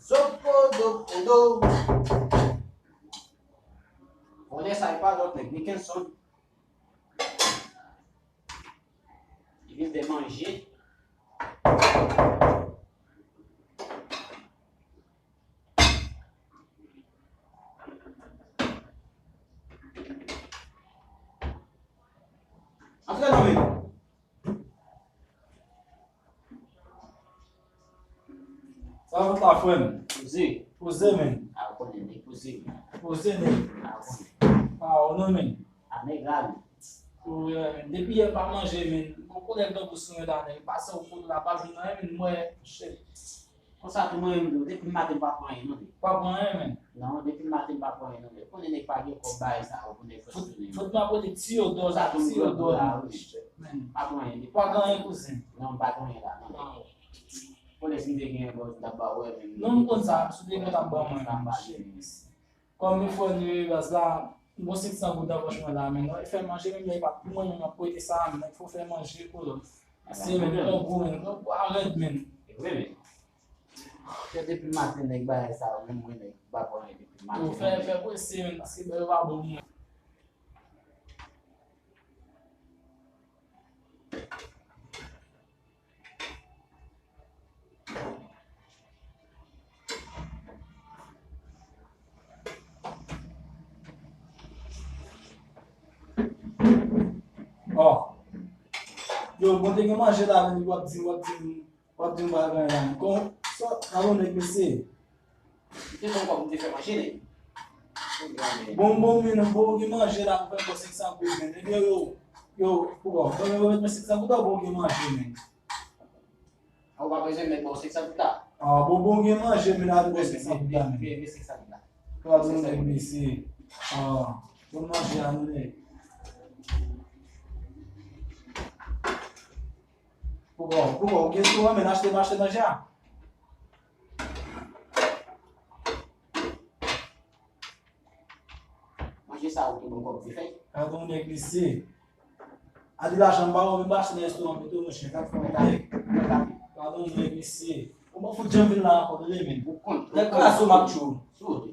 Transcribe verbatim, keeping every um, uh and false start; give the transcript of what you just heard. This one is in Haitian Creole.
Zopo do podo. Vòlè sa e pa lòt nèg, Nickenson. Li vin de manje. Antre non men. Sa vant la, frè m? Poze. Poze, men. A, ou konnen, nèg poze. Poze, nèg. A, ou konnen. A, ou non, men. A, nèg la, men. Ou, men. Depi yè m pa manje, men. Bon, koulè gangou sou mwen la, nèg. Pase ou foto la, pa jwenn anyen, men, mwen, shit. Konsa tou mwen menm tou, depi maten m pa pran anyen non, nèg. Pa pran anyen, men. Non, depi maten m pa pran anyen non, nèg. Konnen nèg pa gen kòb bagay sa yo pou nèg fè sou li. Fout m ap rele Tiyodò la, Tiyodò la, wi. Men. Pa pran anyen, depi maten. Pa gen anyen, kouzen. Non, m pa gen anyen la, non, nèg. Konnen si m te gen yon bòs, m t ap ba ou, men. Non, m konn sa, si w te gen, w t ap ban mwen, men. Kòm nou fò nou ye baz la, m gon senk san goud nan pòch mwen la, men. Fè manje, menm lè e pa pou mwen menm m ap prete sa, men. Fò fè manje pou lòt. Se, men, grangou, men, grangou a rèd, men. E vre, men. Fè depi maten, nèg, bagay sa yo, menm mwen, nèg, m pa pran anyen depi maten. Yo fè, fè prese, men, paske bagay yo pa bon pou mwen. Ò. Yo, bon, te gen manje la, men, w ap di, w ap di, w ap di m pa gen anyen la. Kon, sa, alò, nèg, mesye. M te fè kòb, m te fè manje, nèg. Bon, bon, men, bon, gen manje la, m fè kòb senk san goud, men. Ebyen, yo, yo, poukò? Bon, yo, mèt mwen senk san goud, bon, gen manje, men. A, ou pa bezwen mèt ba w senk san goud la? A, bon, bon, gen manje, men, a, bon, senk san goud la, men. Men, men senk san goud la. Pardon, nèg, mesye. A, bon manje a nou, nèg. Poukò, poukò, ou gen sou an, men achte, m achte manje a. Manje sa ou te ban kòb te fè? Gadon nèg mesye. A di lajan m ba ou, men m pa achte nan restoran pito, monchè. Gad fò nèg. Gadon nèg mesye. Ou ban fout janm vin la ankò, tande, men. Ou konn, nèg kraze w, m ap tchou. Sou.